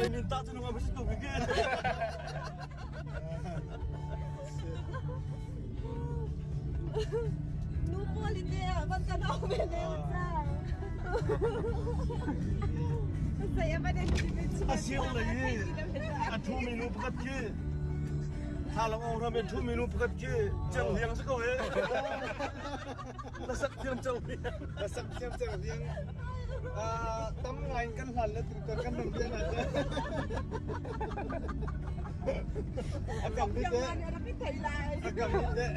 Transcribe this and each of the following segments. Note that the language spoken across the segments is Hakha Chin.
Mei min ta cu nung am si ko ki. Nu pawl in ne van kan au ve ne cha. Sai a van A siang lei i a ṭhumi nu pakhat khi Thlalang ong ram in ṭhumi nu pakhat khi ceng hliang si ko he. Na sak thiam cang hliang. Na sak thiam cang hliang. Tam ngai in kan hlan le tutan kan nam bian ah A kam bit de. A kam bit de.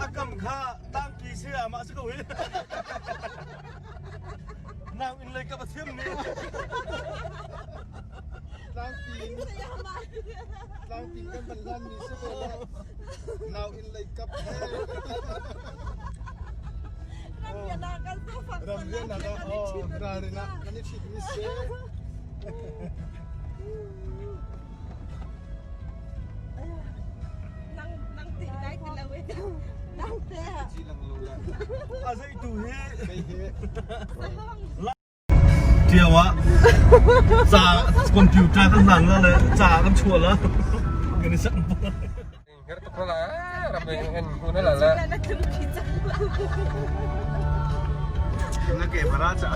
A kam kha tangpi si ah mah si ko hi. Nang in lei ka va thiam ni. Tlangpi tlangpi kan van hlan mi si ko le nau in lei kap he. Ram rian ah oh ralrin ah kan i ṭhit mi si. A zei tu hi Ṭio ah ca computer kan hlang la le ca kan chuah la kan i sak Her tuk la ram en hun la la. Na ke bara cha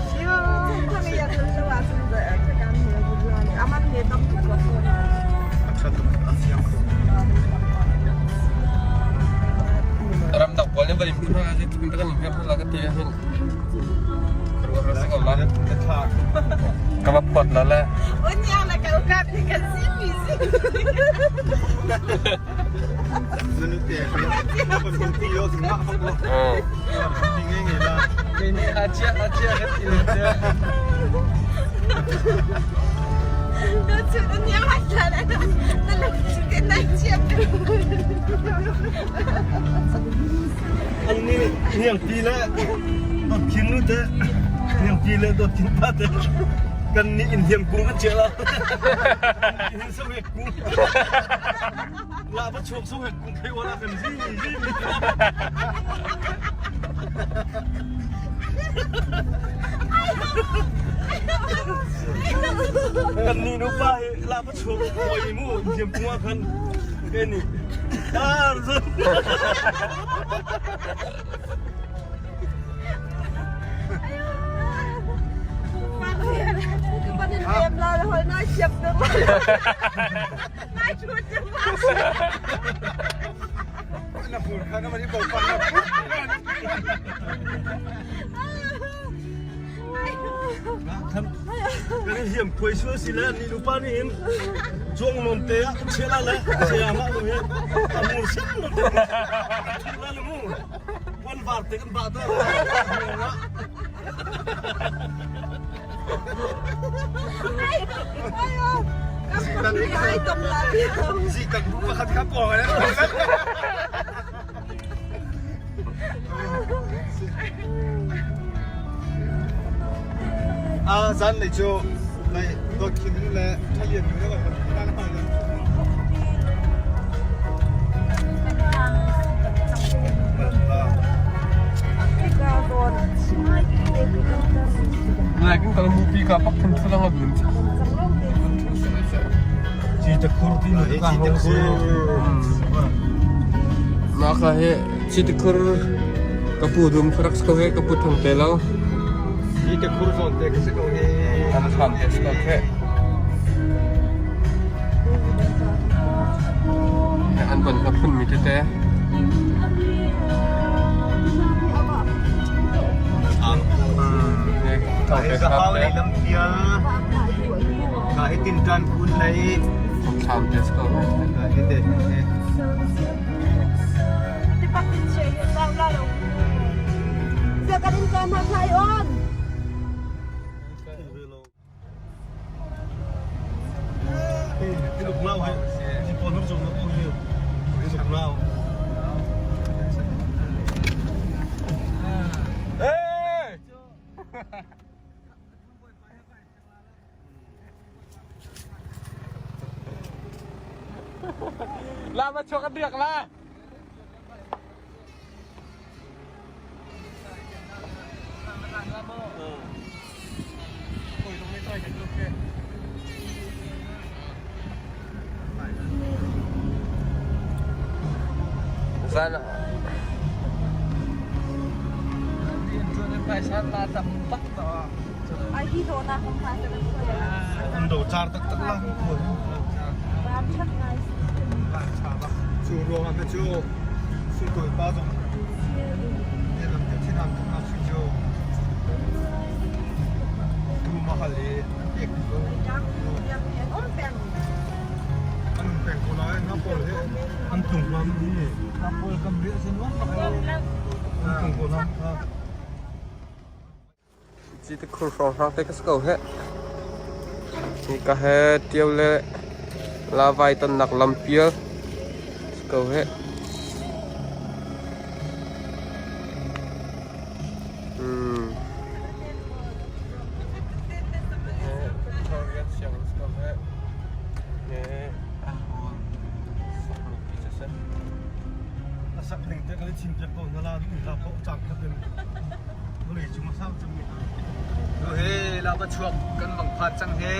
Ram dang pawl nih van in hmun hna zeitluk in kan in her hna ka ti ahhin ka va phawt la le A chia ka ti le chia. An nih hniangpi le dawtkhin nu te hniangpi le dawtkhin pa te kan nih in hiam kung kan chiah la. Hin so hek kung. La va chuak so hek kung thei wala kan zi zi. Kan nih nu pa hi la va chuak oi mu hiam kung ah khan ke nih. Dar zun. Kan hiam khuai sual si le ni nupa nih hin cuang non te ah kan chia la le saya mah lu hi amur sim non te thu la le mu wan var te kan ba ta Si kan bu pakhat kha pawng ale. A zan lei cu lei dawt khin le thalian nu le kan kan Lai kan kal mupi ka pak thun thulang a bun. Chi te khur ti nu ka hong si. Ma ka he chi te khur ka pu dum kharak ko he ka pu thang te lo. Chi te khur zon te ka se ko he. An tham te ko he. An ban ka phun mi te te. Ka hi zahau lei lam pial ka hi tinṭan kun lei ka hi te La va chuak a biak la. Zan ah. An do car taktak la. Cu ruang ah cu sungtawi pa zong ne lam te thinam tuk nak si cu tu mahal i an pek ko. An um peng ko lai na pawl he. An tlung hlam hi. Na pawl kam riah sin wang bak An tlung ko hlam. Citikhur hrawnghrang te ka si ko heh. Hika he Tio le Lavai tonnak lampial si ko heh. Hmm. Victoria sianginn si ko heh. Ne sakmi pi cu si. A sak ning te kan i chim piak ko hna la duh hna ko cang khat in. Vawlei cung a sau cangmi hna. Tu hi lava chuak kan bang phat cang hi.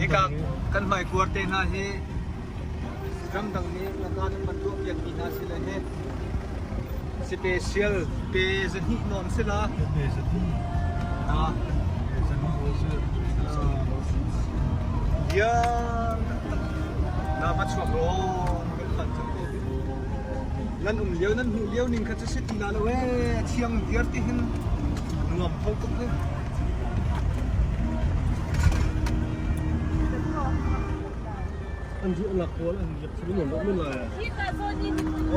Hika kan hmai kuar te hna hi ramdang nih laka nan van tuah piak mi hna si le hi special pe zahnih nawn si la. Pe zahnih. Ah. Pe zahnih si. Diam lava chuak rawng kan phan cang ko. Nan um lio nan hmuh lio ning kha cu si ti la lo ee thiang viar ti hin nuam kho tuk he. An zu lak pawl an liak chu nuam men lai.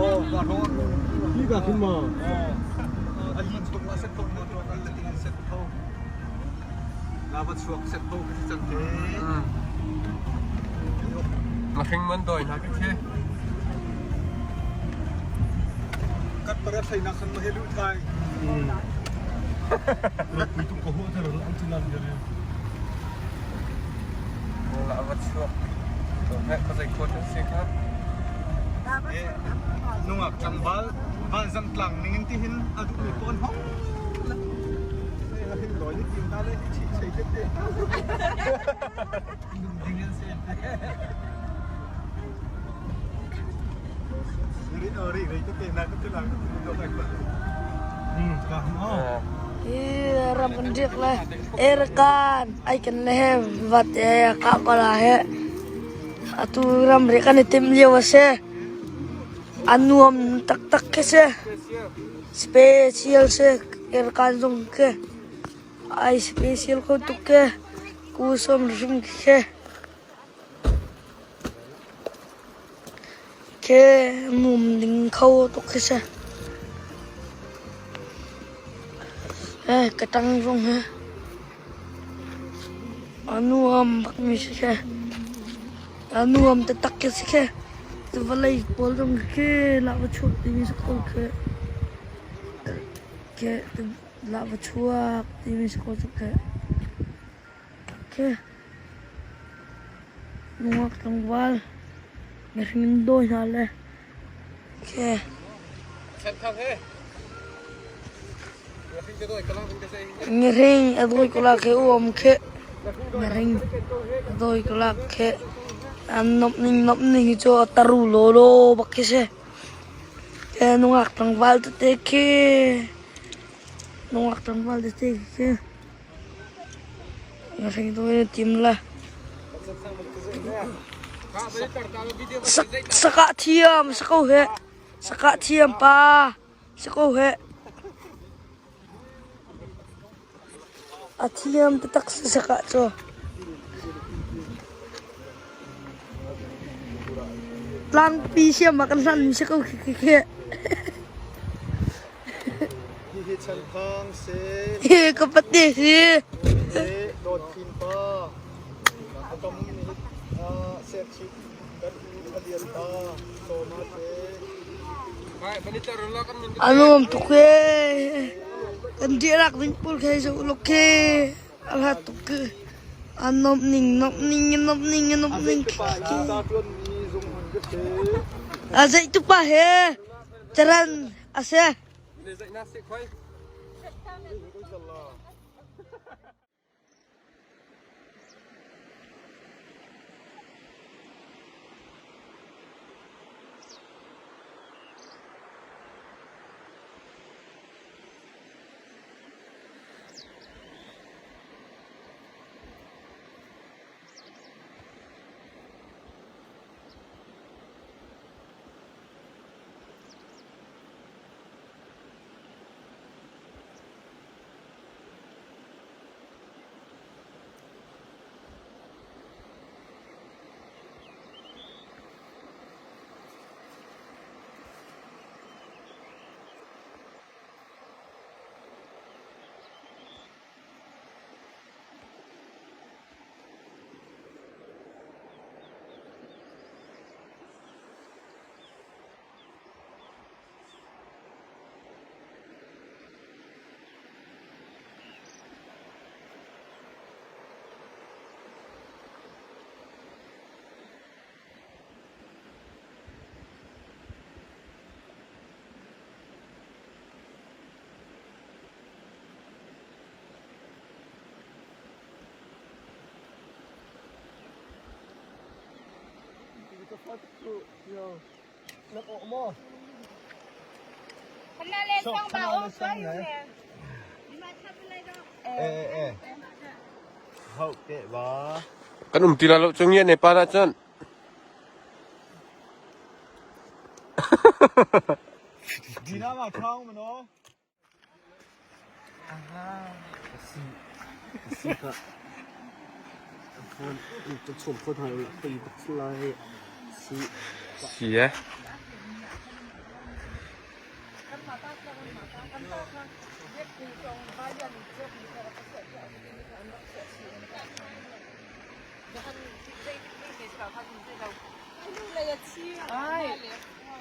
Oh, ka ro. Hi ka khin ma. A lin tuk la set tuk mo to kan la ting set tho. La va chuak set tho ka cang te. Na hring man doi hna ka khi. Kat para thlai nak khan ma he lu thai. Rak pui tung ko hu thar an chinan gare. La va chuak. To he ko zei khot si kha. Nungak tlangval vanzang tlang ning in tihin a duh mi pawn hong. Hin loi ni tim ta le hi chi chei te te. Ding in se. Ri ri ri te te na te lang do kai pa. Ka ha. Hi ram kan riak le Erkan ai kan le he vat e ka kala he atu ram ri kan i tim lio a si. A nuam taktak khi si. Special si Erkan zong khi. Ai special kho tuk khi. Kusom hrim khi. Khi nuam ding kho tuk khi si. Ka ṭang zong hi a nuam bakmi si khi. A nuam taktak khi si khi. Vawlei pawl zong khi lak va chuak timi si ko khi. Khi lak va chuak timi si ko cu khi. Khi nungak tlangval mihring in dawi hna le khi. Ngahring a dawi ko la khi uam khi. Ngahring a dawi ko la khi. An nomh ning nomh ning hi cu a taru lawlaw bak khi si. Nungak tlangval tete khi. Nungak tlangval tete khi. Ngahring dawi na tim la. Sakah thiam si ko heh. Sakah thiam pa si ko heh. A thiam taktak si sakah cu. Tlangpi siam ah kan hlan mi si ko khi khi khi. Hihi Chan Thang si. Hi ka pate si. Hi Dawt Khin pa. A kam nih serchip kan u a lian pa Sawma si. A nuam tuk ee. Kan dihlak ding pawl khi zoh lok khi a hlat tuk khi. A nomh ning nomh ning nomh ning nomh ning. A zeih tu pa he caran a si. Kan um ti la lo cu ngia Nepal ah cun. Dina ma thang mano. Si eh.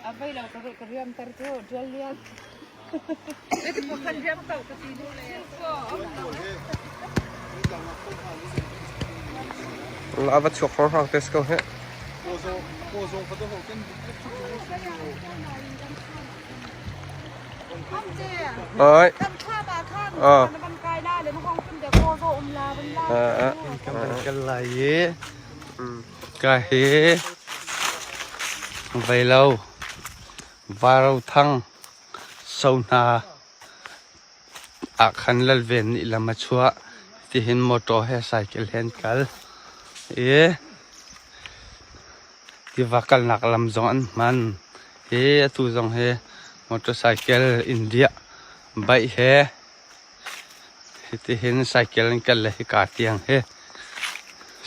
A vei lo ka riam ter cu dual lian. La va chuak hrawng hrang te si ko heh. Oi. Ah. Ah. Kan lai i ka hi vei lo varo thang so hna ah khan lalven nih lam a chuah tihin motor he cycle he an kal i tiva kalnak lam zong an hman hi atu zong hi motorcycle India baih he hitihin cycle an kal le hika tiang hi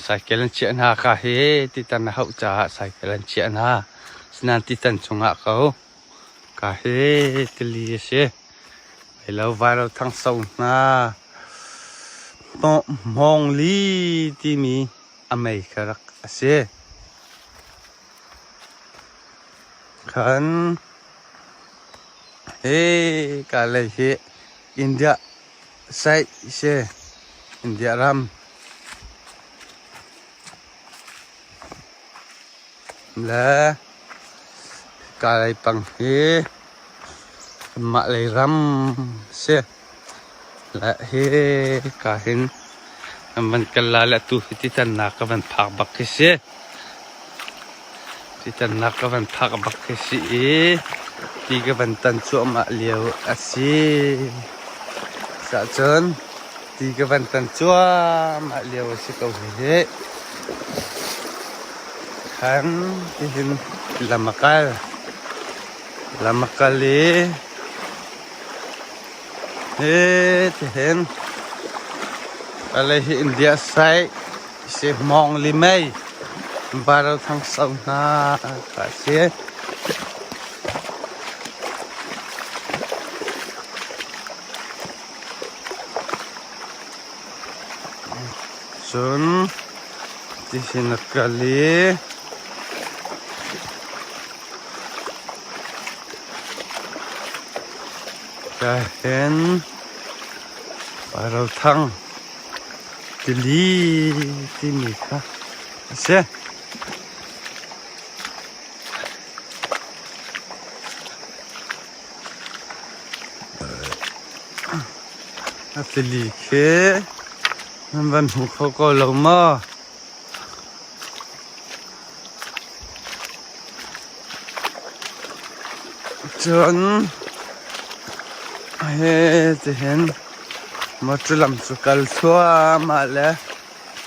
cycle an chiah hna ka hi titan a hauh caah cycle an chiah hna sinan titan chungah ko Ka hi tili a si. Lo vai lo thangso hna. Hmawngli timi a mei kha rak a si. Khan hi ka lei hi India side si. India ram. Le Kalaipang hi kanmah lei ram a si. Le hi ka hin kan van kal lai le atu hi titannak ka van phak bak khi si. Titannak ka van phak bak khi si i ti ka van tan cuahmah lio a si. Cahcun ti ka van tan cuahmah lio a si ko hih. Khan tihin lam a kal. Lam a kal i hi tihin alei hi India side si Hmawng li mei Varo thang so hna ka si. Cun tihin a kal i kahin Rothang tili timi kha a si. A tili khi nan van hmu kho ko lo maw? Cun hi tihin motor lam cu kal thluahmah le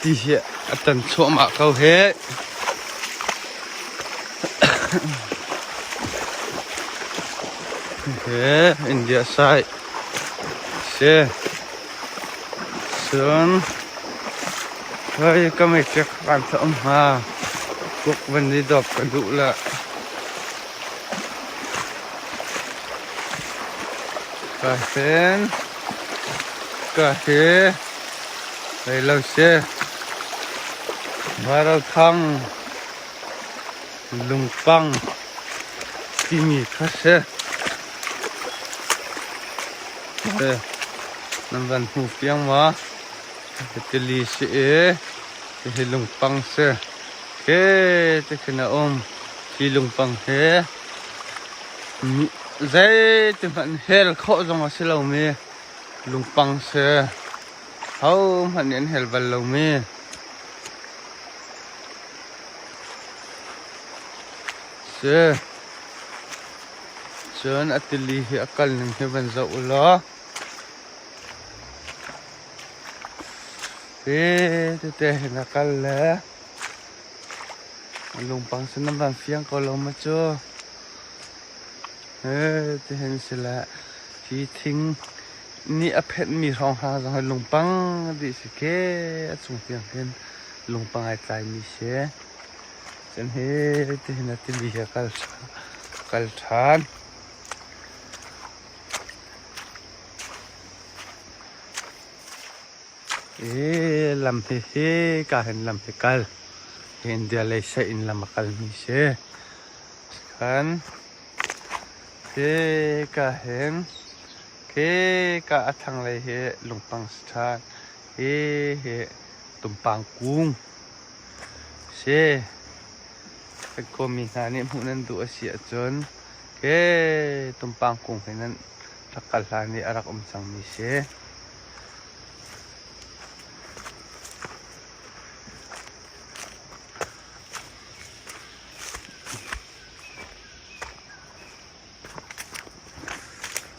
ti hi a tan thluahmah ko hih. Hi India side si. Cun hoi ka meicek kan tha um hnga. Kuk van i dawp ka duh le. Ka hen ka he hei lo si. Varo thang lungpang timi kha si. Nan van hmu fiang maw? Tili si i hihi lungpang si. Khi ti khin a um. Hi lungpang hi zeiti hmanh hel khawh zong a si lomi lungpang si. Hohmanh nih an hel bal lomi. Si. Cun a tili hi a kal ning hi van zoh u law. Hi tete hin a kal le lungpang sin nan van fiang ko lo ma cu. Hi tihin si le hi thing nih a phenhmi hrawnghrang zong hi lungpang dih si ke a cung tiang hin lungpang ai tlaimi si. Cun hi tihin a tili hi a kal kal ṭhan. Hi lam hi hi ka hin lam hi kal. Hi India lei seh in lam a kalmi si. Khan hi ka hin khi ka a thlanglei hi lungpang si ṭhan. Hi hi tumpang kung si. Kan kawmi hna nih hmuh nan duh a si ahcun khi tumpang kung hi nan rak kal hlan i a rak um cangmi si.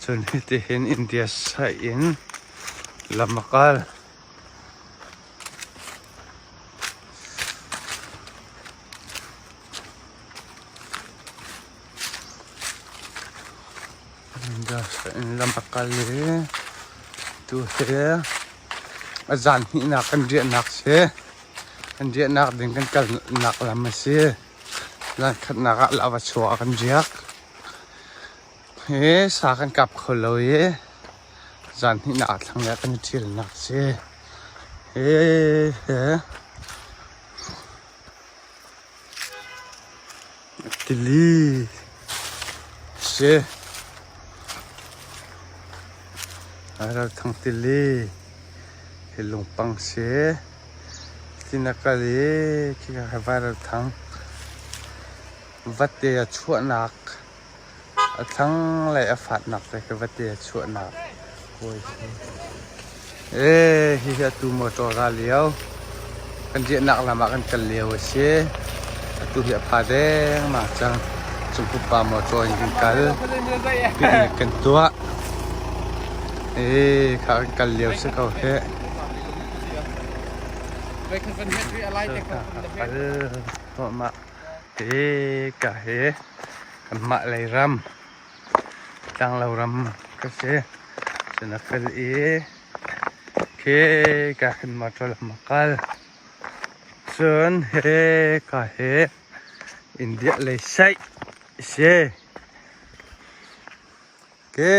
Cun hitihin India side in lam a kal. India side in lam a kal i tu hi a zan hnihnak kan riahnak si. Kan riahnak ding kan kalnak lam a si. Zankhatnak ah lava chuah ah kan riak. Hi sa kan kap kho lo i zan hnihnak ah thlanglei ah kan i ṭhialnak a si. Hi hi tili si. Ralthang tili hi lungpang si. Tin a kal i khika kha viral thang vate a chuahnak a thlanglei a fatnak te khi vate a chuahnak hawi si. Ee hihi atu motor ra lio kan riahnak lam ah kan kal lio a si. Atu hi a pha dengmang cang. Cungpupa motor in kan kal. Picnic kan tuah. Ee kha kan kal lio si ko hih. Kal thluahmah hi ka hi kanmah lei ram tlanglo ram ka si cun a kal i khi ka khin motor lam a kal cun hi ka hi India lei saih si ke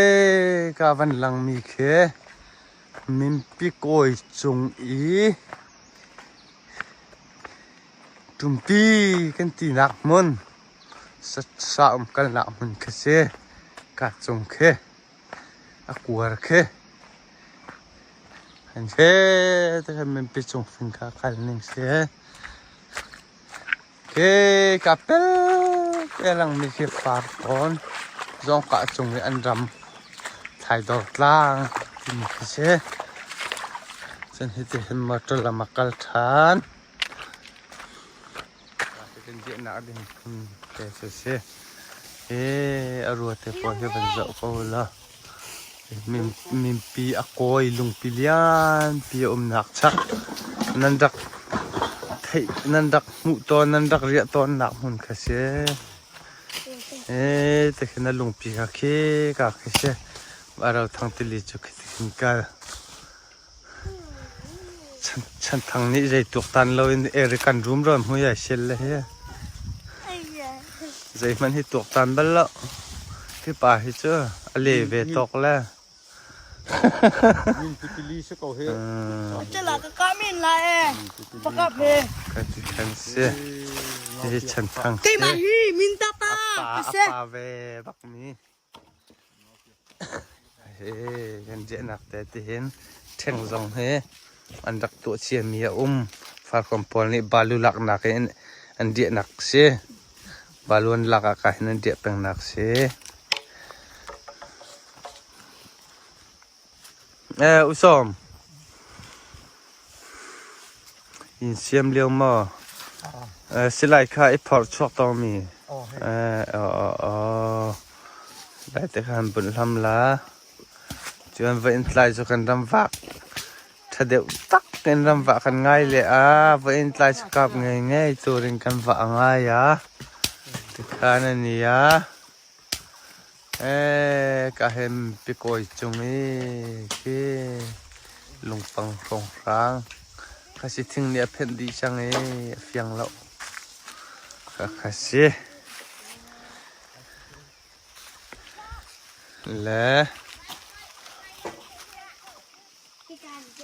ka van langmi khi Minpi kawi cung i ṭumpi kan tinak hmun sa umkalnak hmun khi si. Ka cung khi a kuar khi. An he tikhan minpi cung fing kha kal ning si. Khi ka pel te langmi khi farkawn zawngkah cung i an ram thlaidor tlang timi khi si. Cun hiti hin motor lam a kal ṭhan. Kan riahnak ding hmun te cu si. Hi a rua te pawl hi van zoh ko law. Mimpi a kawi lungpi lianpi a umnak chak nan rak theih nan rak hmuh tawn nan rak riah tawnnak hmun kha si. Ee tikhin a lungpi kha khi ka khi si. Ro thang tili cu khi tikhin kal. Chanthang nih zei tuaktan loin erikan rum ron hmui ai sial le hi. Zeihmanh hi tuaktan bal lo. Hi pa hi cu a le ve tawk le. Min tili si ko hi. Chala ka ka min la e. Pakap he. Ka ti khan si. Hi chanthang si. Keimah hi min ta pa. A pa ve bak mi. Kan riahnak te tihin ṭheng zong hi an rak tuah ciami a um. Farkawm pawl nih balu laknak in an riahnak si. Balu an lak ah ka hin an riah pengnak si. Eh, Usawm. In siam lio maw? Eh, silai kha i phorh chuak tawngmi. Eh, aw aw aw. Lai te khan bunh hlam la. Cuan va in tlai cu kan ram vak ṭha deuh tak in ram vah kan ngai le a va in tlai cu kap ngei ngei turin kan vah a ngai a. Tikhan a ni a. Eh, ka hem pikawi cung i khi lungpang hrawnghrang kha si thing nih a phenh dih cang i a fiang lo. Kha kha si. Le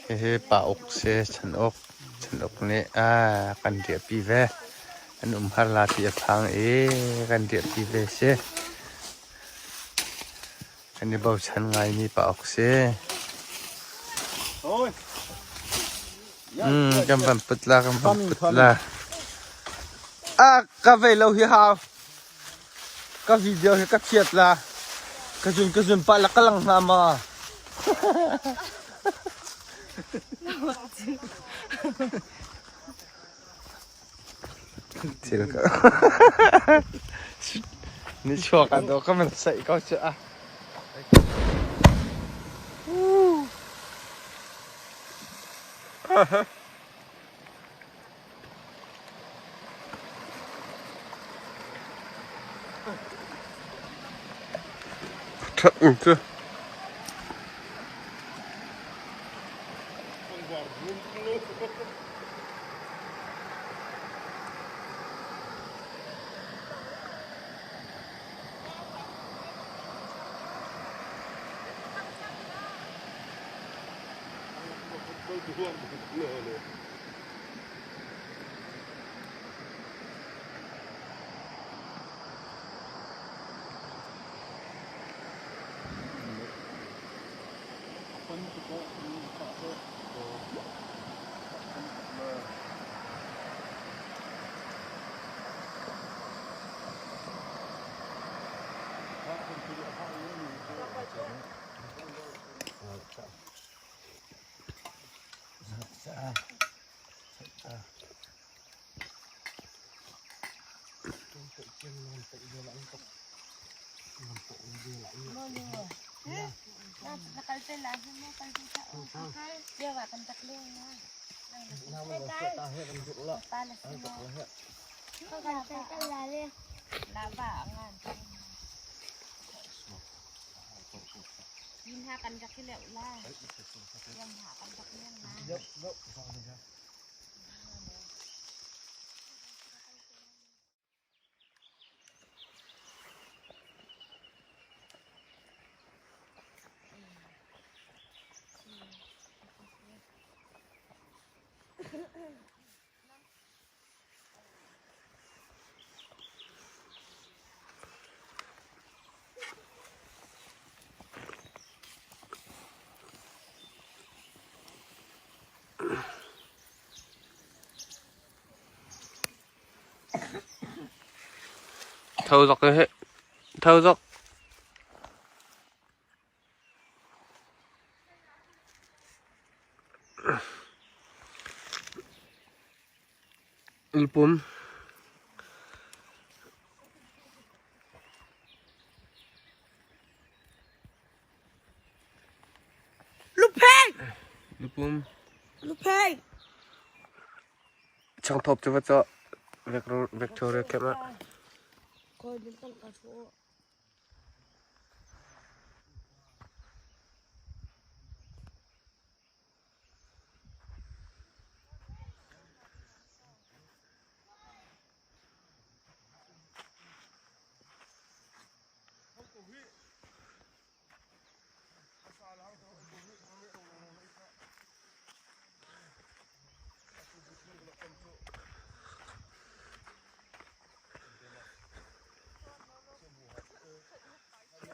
hihi pa uk si chan uk chan uk nih a kan riahpi ve. An um har la ti a phang i kan riahpi ve si. Kan i bochan ngaimi pa uk si. Kan van put la kan van put la. Ah ka vei lo hi hau. Ka video hi ka thiat la. Ka zun ka zun pah la ka lang hna ma. Thil ka Ni chuak an do ka man saih ko cu a. Ṭhat ning cu. Tho zok he tho zok. Lupum. Lupheng! Lupum. Lupheng! Changthawp cu va cawh. Victoria camp ah.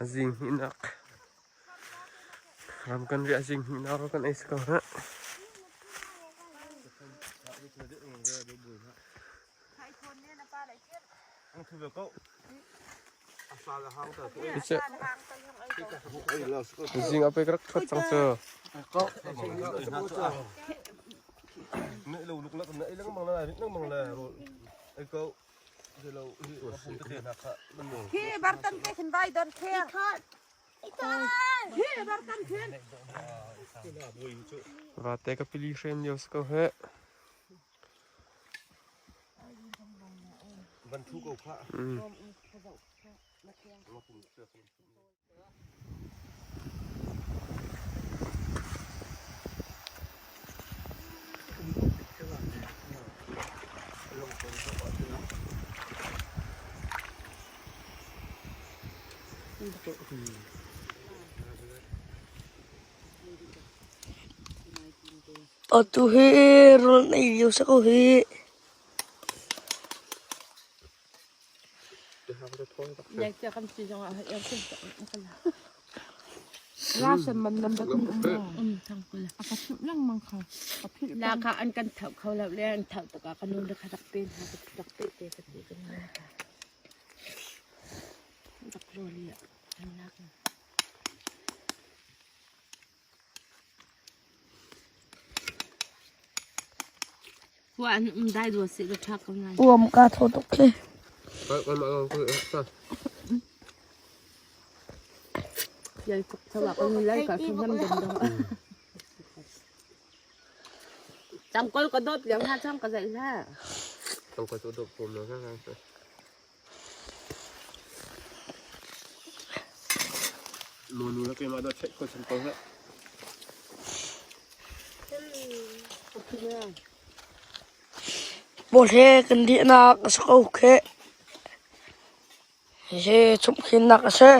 A zing hnihnak ram kan riah zing hnihnak kan ei si ko hna. Zing a pek rak ṭhat cang cu. Khi bartan te khin vai don khe. Khi bartan khin. Vate ka pili hrem lio si ko heh. Van thu ko kha. Atu hi rawl na ei lio si ko hih. Laka an kan thau kho lo le an thau tuk ah ka nu le kha rak pe hna ka rak pe te ka ti kan nu kha rak rawl i an lak. Khua an um dai dua seh ka ṭha ko lai. Uam ka thaw tuk khi. Yai kok sawa ko nu lai ka thu nam dam dam. Tangkol ka dot liang ha chang ka zai la. Tangkol tu dot pom na ka ka. Nu la keimah dot check ko chan ko hlah. Pawl he kan dihnak a si ko kheh. Hihi chumhkhinnak a si.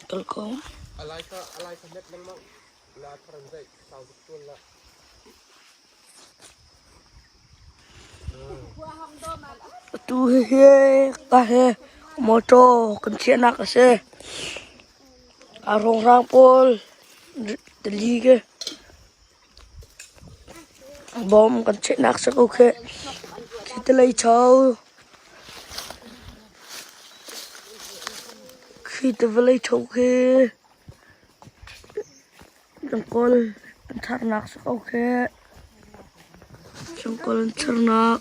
Kal ko. Alai ka alai ka net lengmang. La tharan zai sau tuk tuan la. Atu hihi ka hi motor kan chiahnak a si. A rongrang pawl tali khi bom kan chiahnak si ko khi. Khi tilei cho. Khi ti vawlei cho khi tangkawl an tharnak si ko khi. Tangkawl an tharnak.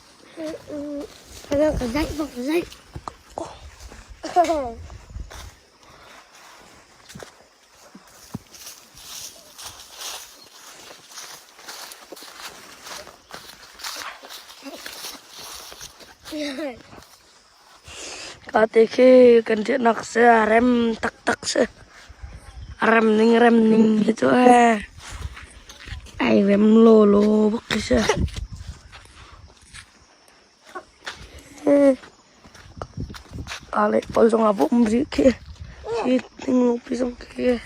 Kate khi kan riahnak si a rem taktak si. A rem ning rem ning hi cu ee. Ai rem lawlaw bak khi si. Ale pawl zong a bawm rih khi. Khi thinglungpi zong khi.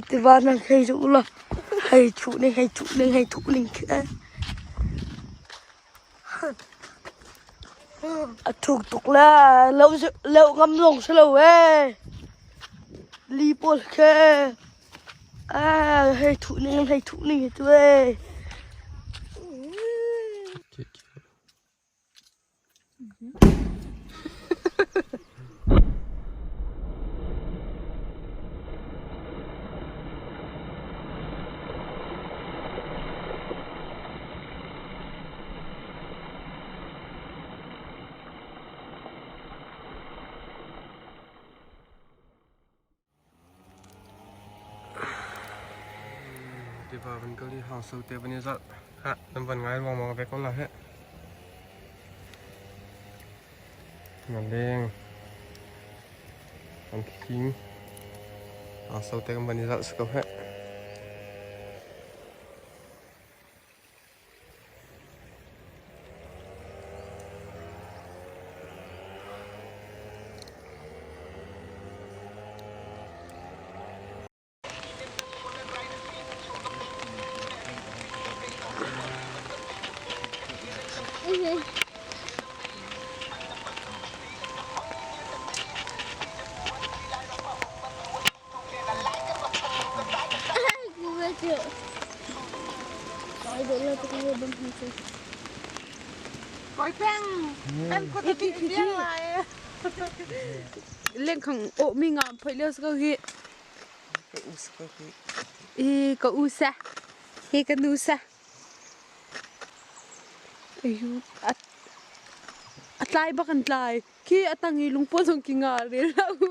Tiva nang hei zuh law hei thuh ning hei thuh ning hei thuh ning khi. A thuk tuk le lo lo ngam zong si lo ee. Li pawl khi. Hei thuh ning hei thuh ning hi tu ee. Tiva van kal i hang so te van i zalh. Ha, nan van ngai ruangmang ve ko la he. Nan leng. An khing. Hang so te kan van i zalh si ko he. Lengkhang awh mi ngam phoi lio ko hi. I ka u sa. Hi ka nu sa. Ayu a tlai bak an tlai. Khi a tang i lungpaw zong ki nga rel hlah u.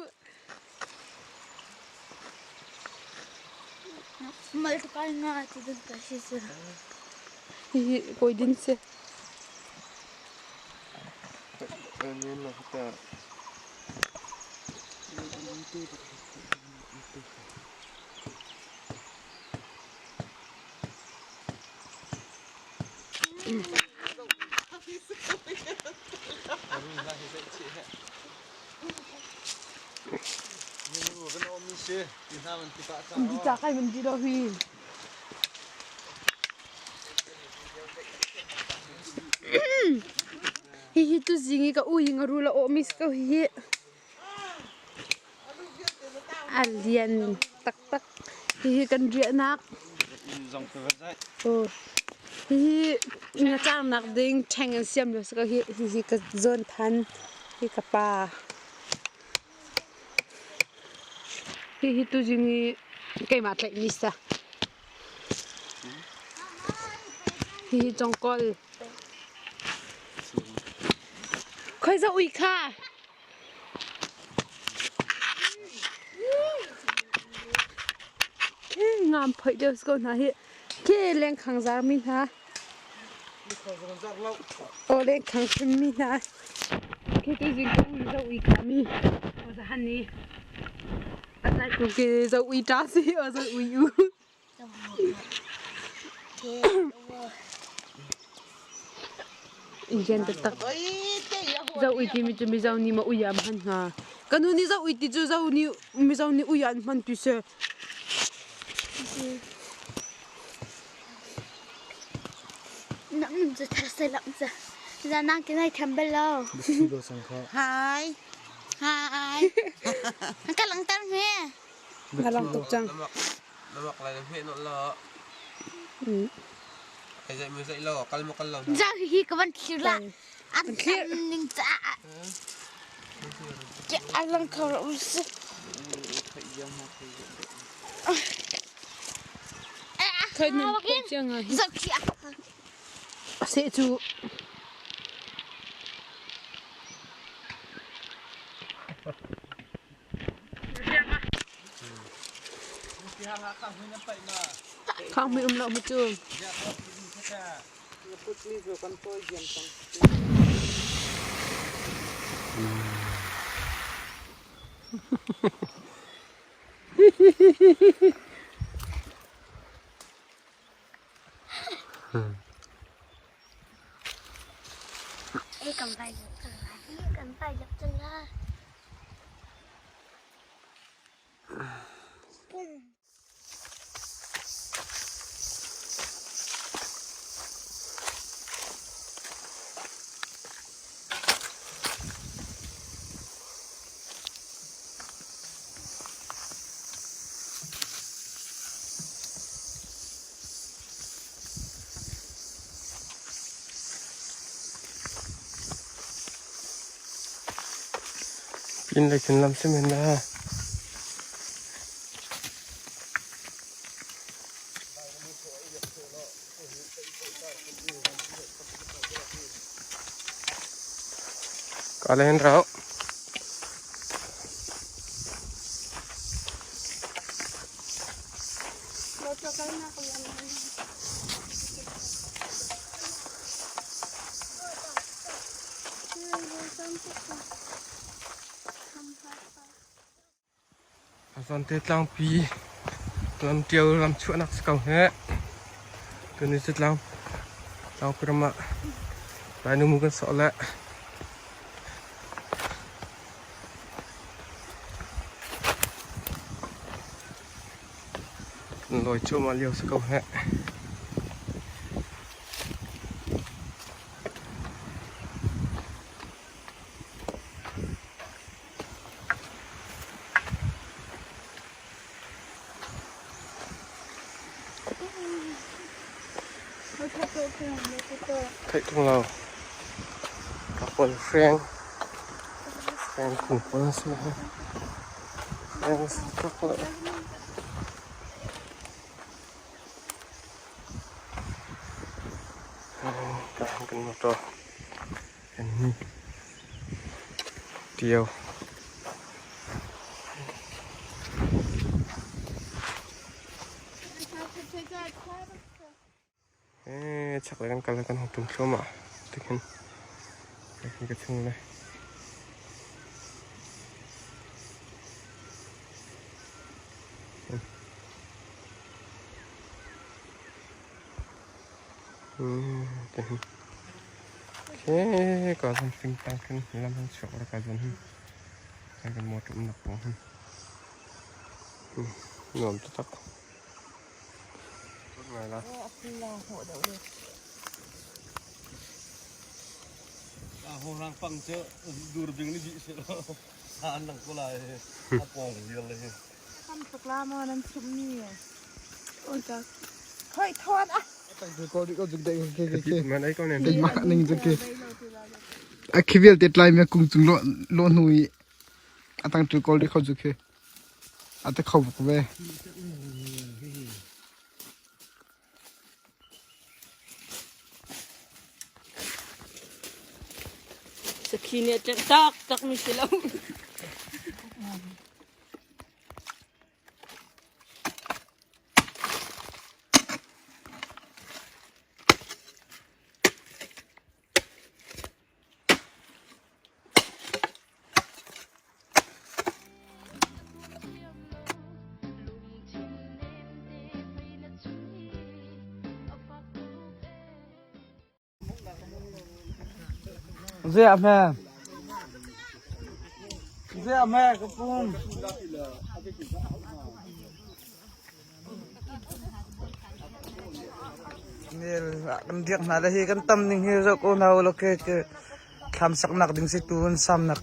Mal kai nga ti dun ka si su. Hihi kawi din si. Ca kai man ti do hi. Hihi tu zing i ka u i nga rul a awh mi si ko hihi. A lian taktak. Hihi kan riahnak. Hihi ngacarnak ding ṭheng an siam lio si ko hi. Hihi ka zawn than. Hi ka pa. Hihi tuzing i keimah tlaihmi si. Hihi congkol. Khoi za ui kha. Ngam phoih deuh si ko hna hi. Khi lengkhang zarmi hna. Aw lengkhang hrimmi hna. Khi tu zing ka ui zo ui kha mi. Aw za han ni. Atlai tu ke zo ui ta si aw zo ui u. Indian taktak. Zo ui ti mi cu Mizo nih ma ui an hman hnga. Ka nu nih zo ui ti cu zo nih Mizo nih ui an hman ti si. Nang cu thar se lam cu. Zanang ke nai tham bal lo. Hai. Hai. Ka langter hme. Na lang tuk cang. Na mak lai na hmeh nawlh la. Ai zaih mu zaih lo kal mu kal lo. Zau hi hi ka van thlir la. An thlir ning ca. Ke alang kho ro si. Khoi nan khoi chiang a hi. Zau khi a. Seh cu. Khang mi um lo mu cu. Ê, cầm vai được chẳng là, cầm vai được chẳng là. Pin lei khin lam si men na. Ka len rau. Zante tlangpi lamṭio lamchuahnak si ko heh. Tuni cu tlang tlangpi ram ah Lainu mu kan sawh le. Kan lawi cuahmah lio si ko heh. Theih tung lo. Ka pawl hreng. Hreng kung pawl an si. Hreng tuk lo. Ka kan motor. Kan hi. Tio. Chaklei kan kal kan hung tum thluahmah tikhin hi ka chung le tihin okay ka zon fing tang khin lam hang chuak la ka zon hin kan motor um nak pawng hin nuam taktak. Horang pang cu dur bing ni dih seh law an lang ko lai a pawng vial le hi. Tam tuk la maw nan chimh mi? Hoi thon ah. A khi vialte tlai mi kung cung lo hnu i a tang tu kawl kho cu khi a te kho bak ve. Sakhi nih a tlanh tak tak mi si lo. Ziah hme? Ziah hme ka pum? Kan riak hna le hi kan tam ning hi zoh ko hna u law ke ke thlam saknak ding si tu an samnak.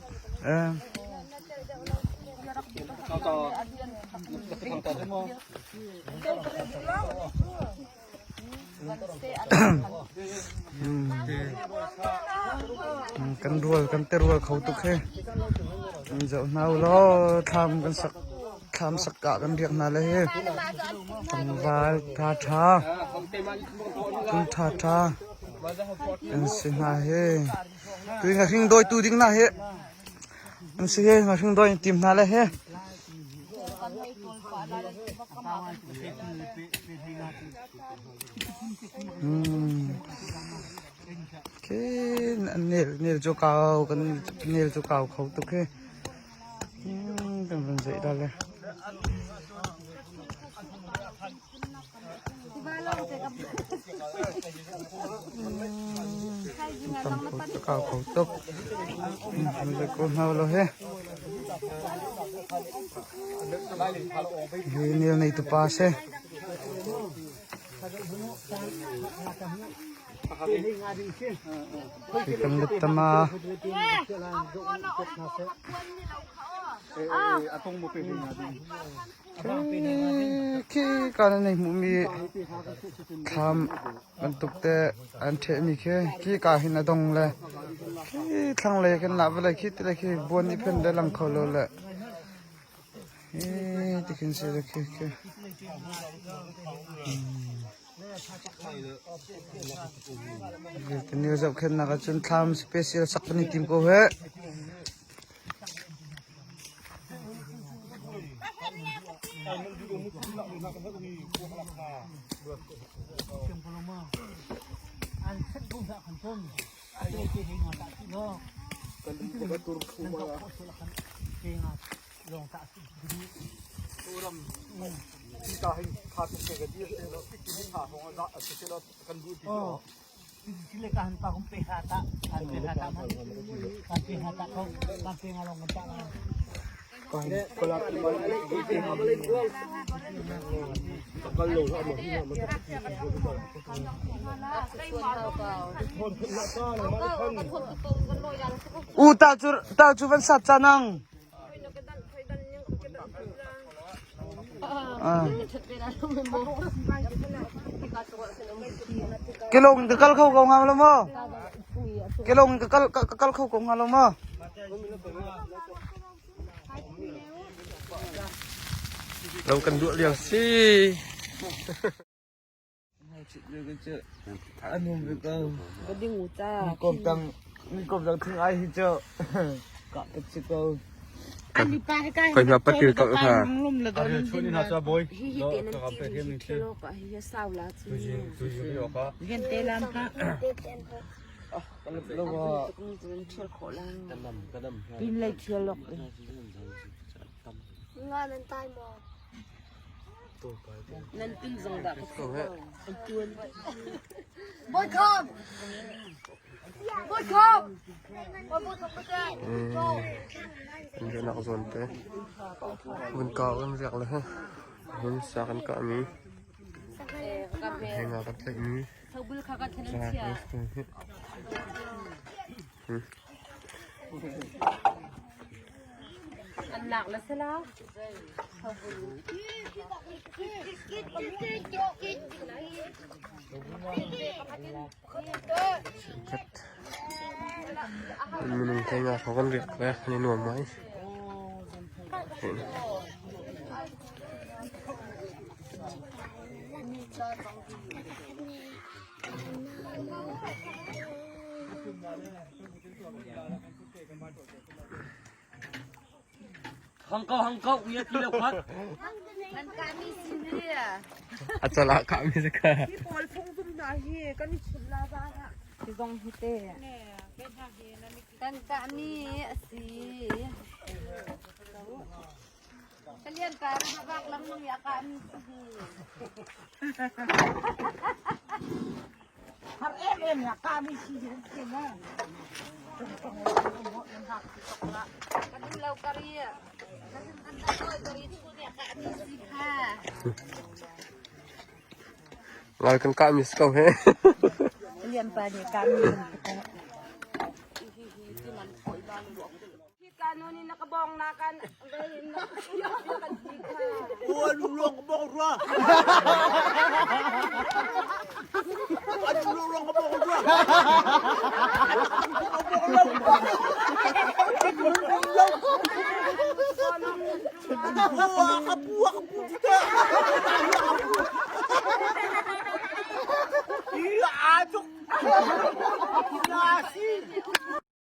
Kan rual kan te rual kho tuk he. Zoh hna u law thlam kan sak thlam sak ah kan riak hna le hi. Tlangval tha tha tung tha tha an si hna hi. Tui ngahring dawi tu ding hna hi an si hi ngahring dawi tim hna le hi. Nel cu kau kan nel cu kau kho tuk hi. Kan van zeih dah le. Tam kho tuk kau kho tuk. Ko hna lo he. Hi nel nei tu pa se. Hi kan let tama. Khi kan nei hmuh mi thlam bantuk te an ṭheh mi khi khi ka hin a dong le khi thlanglei kan lah vale khi tile khi buan i phen le lang kho lo le hi tikhin si le khi khi. Kan i zohkhenhnak ahcun thlam special sak kan i tim ko heh. U ta cu ta cu van sat ca nang. Ah. Kelong in ka kal kho ko hnga lo maw? Kelong in ka kal ka kal kho ko hnga lo maw? Lo kan duah lio si. Anum ve ko. Kom tang kom tang thing ai hi cho. Ka pet si ko. Koi ma patil ko ha. Nga nan tai maw? Nan tin zong dah ka theih lo. Bawi Kham! Bawi Kham! Bawi Kham An riahnak zawn te. Vun kau kan riak le he. Hun sa kan kah mi. He nga kan tlaih mi. Sa he. An lak le sela. Minung thei nga kan riak le an i nuam ngai. Hang ko hang ko uia ti lo khat. Nan ka mi sin hi. A cala ka mi se ka. Hi pawl phung zum hna hi kan i chun la za ha. Hi zong hi te. Kan ka mi a si. Kalian pa ra bak lang mang ya ka mi si hi. Har em em ya ka mi si hi ke na. Kan lo kari. Kan ta kari chu ya ka mi si kha. Ngal kan ka mi ko he. Lian pa nih ka mi